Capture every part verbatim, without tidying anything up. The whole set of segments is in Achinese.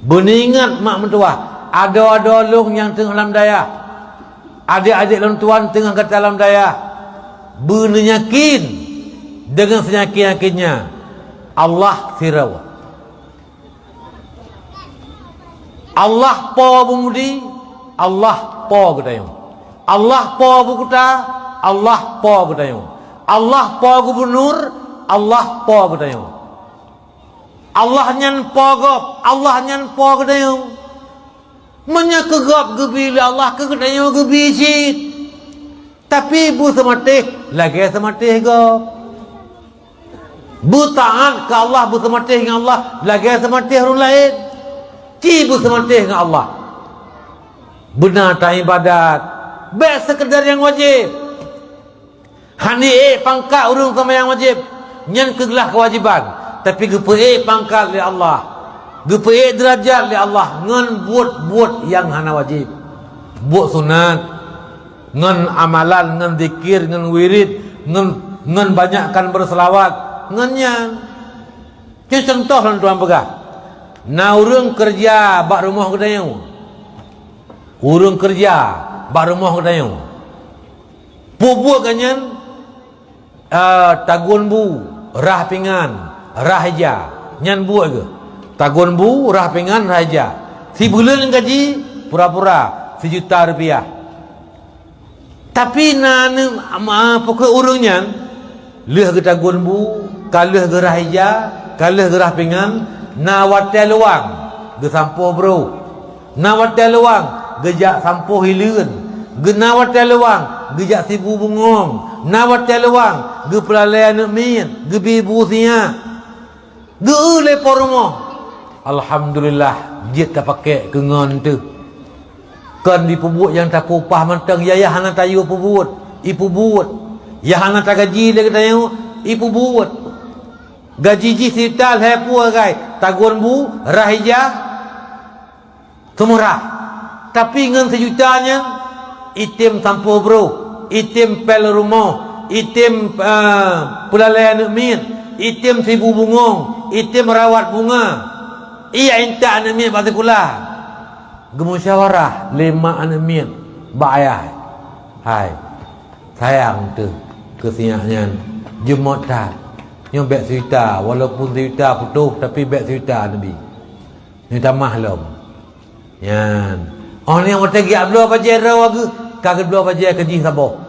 Beuneuingat mak meutuwah, adoe-adoe lôn nyang teungoh lam dayah, adék-adék lôn tuan teungoh gata lam dayah, beuneuyakin deungon seuyakin-yakinnya, Allah sidroe. Allah Po Peumudi, Allah Po geutanyoe. Allah Po Bukuta, Allah Po geutanyoe. Allah Po Gubunur, Allah Po geutanyoe. Allah nyan Po gob, Allah nyan Po geutanyoe. Meunyoe keu gob geubi lé Allah, keu geutanyoe geubi cit. Tapi beuseumatéh lagée seumatéh gob. Beutaát keu Allah, beuseumatéh ngon Allah lagée seumatéh ureuëng laén. Ci beuseumatéh ngon Allah. Beuna taibadat, bék seukeudar nyang wajéb. Hana ék pangkat ureuëng seumayang wajéb, nyan keuh glah keuwajéban, tapi geupeuék pangkat lé Allah, geupeuék deurajat lé Allah ngon buet-buet nyang hana wajéb. Buet sunat, ngon amalan, ngon zikir, ngon wirid, ngon, ngon banyakkan beuseulawat, ngon nyan. Nyoe cuntoh lôn tuan peugah, na ureuëng keureuja bak rumoh geutanyoe. Ureuëng keureuja bak rumoh geutanyoe. Peue buet geuh nyan, eh, tagun bu, rhah pingan, rhah ija. Nyan buet geuh. Tagun bu, rhah pingan, rhah ija. Sibuleuen gaji, pura-pura, sijuta rupiah. Tapi na aneuk ma-, pokok ureuëng nyan, lheueh geutagun bu, ka lheueh geurhah ija, ka lheueh geurhah pingan, na watée luwang geusampoh broh. Na watée luwang geujak sampoh hileuen. Geu-, na watée luwang geujak sibu bungong. Na watée luwang geupeulalée aneuk miet, geubi bu siyak. Geu-eu lé po rumoh. Alhamdulillah, jeuet tapakék keu ngon teuh. Kon dipeubuet nyang tapeupah mantong, ya, ya hana tayue peubuet, ipeubuet. Ya hana tagaji lé geutanyoe, ipeubuet. Gaji jih sijuta lhée pue gai, tagun bu, rhah ija. Seumurah. Tapi ngon sijuta nyan, item sampoh broh, item pél rumoh, item, eh, peulalée aneuk miet, item sibu bungong, item rawat bunga. Iya intat aneuk miet bak sikula. Geumusyawarah lé mak aneuk miet bak ayah. Hai, sayang teuh keu siyak nyan, jeumot that. Nyoe bék sijuta, walaupun sijuta putôh, tapi bék sijuta neubi. Nyoe tamah lom. Nyan. Oh, nyang watée geujak bloe bajée droe geuh, ka geubloe bajée keu jih saboh.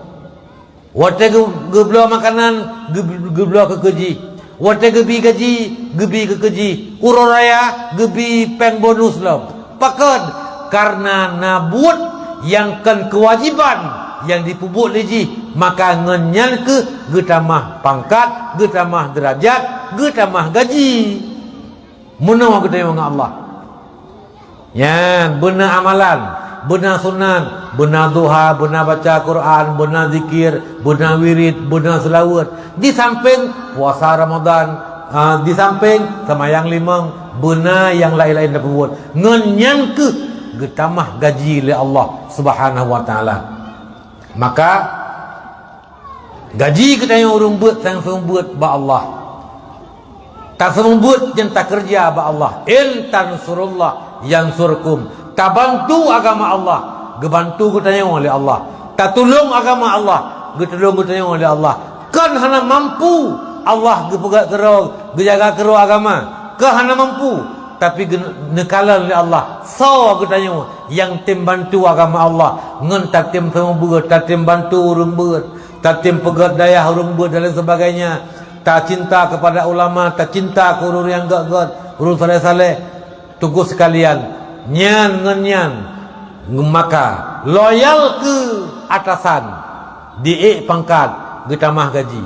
Watée geu-, geubloe makanan, geu-, geubloe keu, keu jih. Watée geubi gaji, geubi keu, keu jih. Uroe raya, geubi péng bonus lom. Pakon? Kareuna na buet nyang kon keuwajéban nyang jipeubuet lé jih, maka ngon nyan kheueh geutamah pangkat, geutamah deurajat, geutamah gaji. Meunoe geutanyoe ngon Allah. Nyan, beuna amalan, beuna sunat, beuna duha, beuna baca Quran, beuna zikir, beuna wirid, beuna seulaweuet. Di sampéng puasa Ramadan, ah, di sampéng seumayang limong, beuna nyang laén-laén tapeubuet. Ngon nyan kheueh geutamah gaji lé Allah Subhanahu wa Taala. Maka, gaji geutanyoe ureuëng beuet sang seumeubeuet bak Allah. Taseumeubeuet nyang takeureuja bak Allah. "In tansurullah yansurkum." Tabantu agama Allah, geubantu geutanyoe lé Allah. Tatulông agama Allah, geutulông geutanyoe lé Allah. Kon hana mampu Allah geupeugah keudroe, geujaga keudroe agama. Kon hana mampu, tapi geu-, neukalon lé Allah. Soe geutanyoe nyang tem bantu agama Allah, ngon tatem seumeubeuet, tatem bantu ureuëng beuet, tatem peugét dayah ureuëng beuet dan lain sebagainya, tacinta kepada ulama, tacinta keu ureuëng nyang gét-gét, ureuëng saleh-saleh, tugoh sekalian, nyan ngon nyan, maka loyal keu atasan, diék pangkat, geutamah gaji.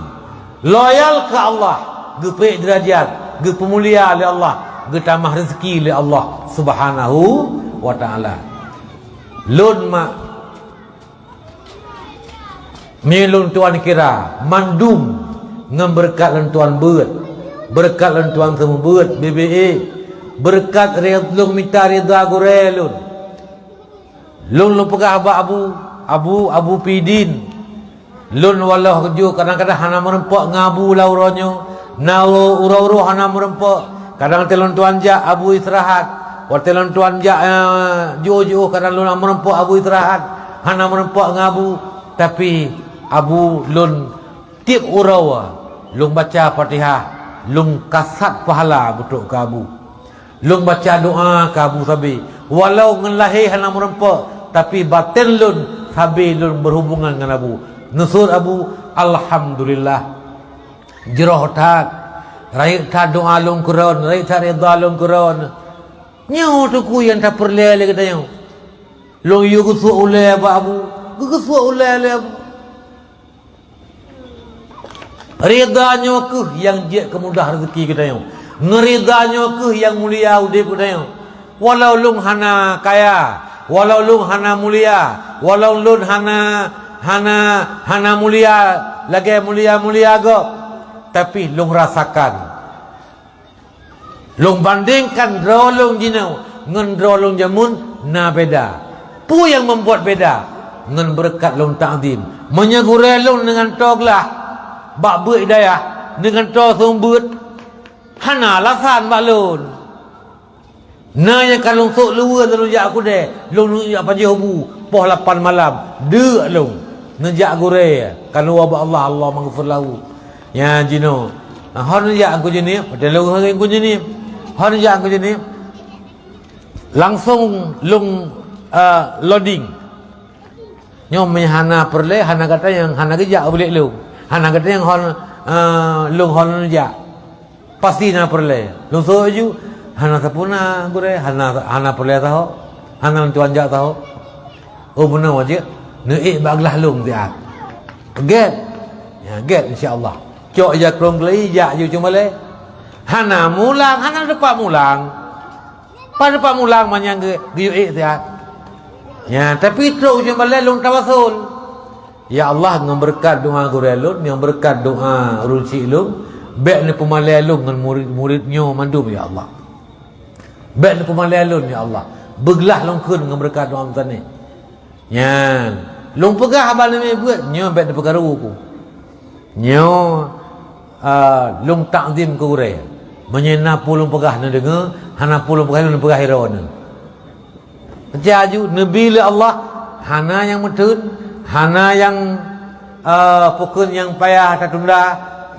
Loyal keu Allah, geupeuék deurajat, geupeumulia lé Allah, geutamah rezeki lé Allah Subhanahu wa Taala. Lôn mak, mi lôn tuan kira, mandum ngon beureukat lôn tuan beuet, beureukat lôn tuan seumeubeuet, B B E, beureukat ri-, lôn mita ridha gurée lôn. Lôn, lôn peugah bak Abu, Abu, Abu Pidin. Lôn walau ju kadang-kadang hana meureumpok ngon Abu lam uroe nyoe, na uroe-uroe hana meureumpok. Kadang teuh lôn tuan jak, Abu istirahat. Watée lôn tuan jak, eh, jiôh-jiôh, kadang lôn hana meurumpok Abu istirahat, hana meurumpok ngon Abu, tapi Abu lôn tieb uroe lôn baca Fatihah, lôn kasat pahala beutrok keu Abu. Lôn baca doa keu Abu sabe. Walau ngon lahé hana meurumpok, tapi baten lôn sabe lôn beuhubungan ngon Abu. Neusot Abu, alhamdulillah. Jroh that, rayeuk that doa lôn keudroe, rayeuk that rida lôn keudroe. Nyoe teungku nyang tapeureulée lé geutanyoe. Lôn yue geusuek ulée bak Abu, geugeusuek ulée lé Abu. Rida nyoe kheueh nyang jeuet keu mudah rezeki geutanyoe. Ngon rida nyoe kheueh nyang mulia udeb geutanyoe. Walau lôn hana kaya, walau lôn hana mulia, walau lôn hana, hana, hana mulia lagée mulia-mulia gob, tapi lôn rasakan. Lôn bandengkan droe lôn jinoe ngon droe lôn jameun na beda. Peue nyang meubuet beda? Ngon beureukat lôn takzim. Meunyoe gurée lôn neugantoe glah bak beuet dayah, neugantoe seumeubeuet, hana alasan bak lôn. Na nyang ka lôn sôk luweue lôn jak u keudée, lôn jak pajoh bu poh lapan malam, deuk lôn neujak gurée, ka lôn woe bak Allah, Allahummaghfir lahu. Nyan jinoe. Hon jak Teungku Jeunieb, padahai lôn Teungku Jeunieb. Hon jak Teungku Jeunieb. Langsong lôn, eh, loading. Nyoe meuhana peureulée, hana gata nyang hana geujak u bilék lôn. Hana gata nyang hon, eh, lôn hon jak. Pasti na peureulée. Lôn sôk ju, hana sapeue na gurée, hana, hana peureulée saho, hana lôn tuan jak saho. Oh, meunoe jeuet, neuék bak glah lôn siat. Gét. Ya, gét insya Allah. Cok ija krông keulai, jak ju cuma lé. Hana mulang, hana teumpat mulang. Pat teumpat mulang manyang geu-, geuyue ék siat. Ya, tapi trok ujong balée lôn tawasul. Ya Allah, ngon beureukat doa gurée lôn, ngon beureukat doa ureuëng syik lôn, bék neupeumalée lôn ngon murit-murit nyoe mandum, ya Allah. Bék neupeumalée lôn, ya Allah. Beuglah lôn kheun ngon beureukat doa meusané. Nyan, lôn peugah haba leumé beuet, nyoe bék neupeukaru ku. Nyoe, a, lôn takzim keu gurée. Meunyoe na peue lôn peugah neudeungoe, hana peue lôn peugah lôn peugah droeneuh. Laju neubi lé Allah, hana nyang meuteun, hana nyang, eh, peukheun nyang payah tatunda,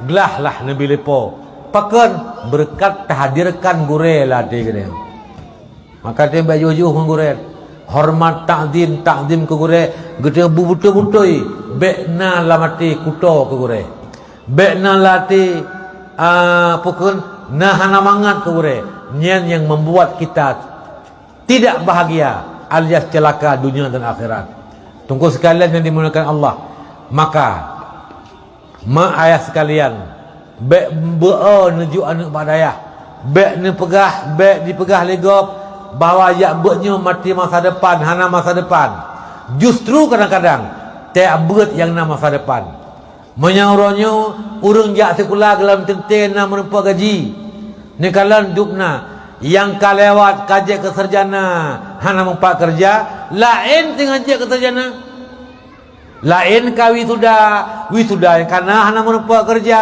glahlah neubi lé Po. Pakon? Beureukat tahadirkan gurée lam até geutanyoe. Maka teuh bék jiôh-jiôh ngon gurée. Horeumat, takzim, takzim keu gurée, geutanyoe beubeutôi-beutôi bék na lam até kuto keu gurée. Bék na lam até, ah, peukheun, na hana mangat keu gurée. Nyan nyang membuat kita tidak bahagia alias celaka dunia dan akhirat. Teungku sekalian yang dimuliakan Allah, maka, mak ayah sekalian, bék beu-o neujuk aneuëk bak dayah. Bék neupeugah, bék dipeugah lé gob bahwa jak beuet nyoe maté masa depan, hana masa depan. Justru kadang-kadang, tiep beuet nyang na masa depan. Meunyoe uroe nyoe ureuëng jak sikula gohlom teuntée na meurumpok gaji, neukalon dub na, nyang ka lewat ka jeuet keu sarjana hana meupat keureuja, laén teungoh jeuet keu sarjana. Laén ka wisuda, wisuda nyang ka na hana meurumpok keureuja.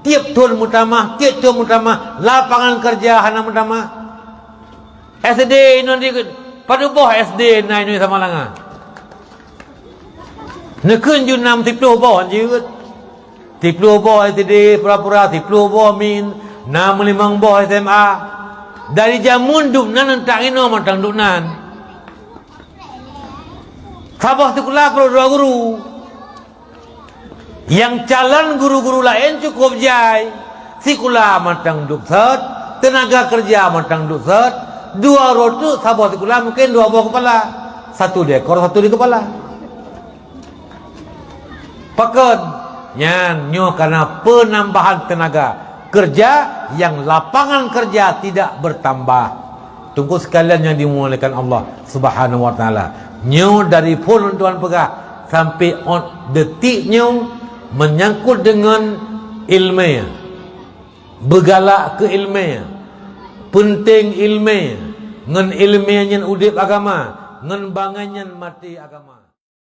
Tieb thon meutamah, tieb thon meutamah, lapangan keureuja hana meutamah. S D inoe di, padub boh S D na inoe Samalanga. Neukheun ju nam siploh boh jeuet. Siploh boh S D pura-pura, siploh boh min, na meulimong boh S M A. Dari jameun dub nan, ntak inoe mantong dub nan. Saboh sikula keudroe dua guru. Nyang calon guru-guru laén cukôp jai. Sikula mantong dub sot, teunaga keureuja mantong dub sot, dua uroe teuk saboh sikula mungken dua boh keupala. Satu di ekor, satu di keupala. Pakon? Nyan nyoe kana peunambahan teunaga keureuja nyang lapangan keureuja tidak bertambah. Teungku sekalian nyang dimuliakan Allah Subhanahu wa Taala, nyoe dari phon lôn tuan peugah sampai ot detik nyoe meunyangkot deungon iéleumé, beugalak keu iéleumé, peunteng iéleumé, ngon iéleumé nyan udeb agama, ngon bangai nyan maté agama.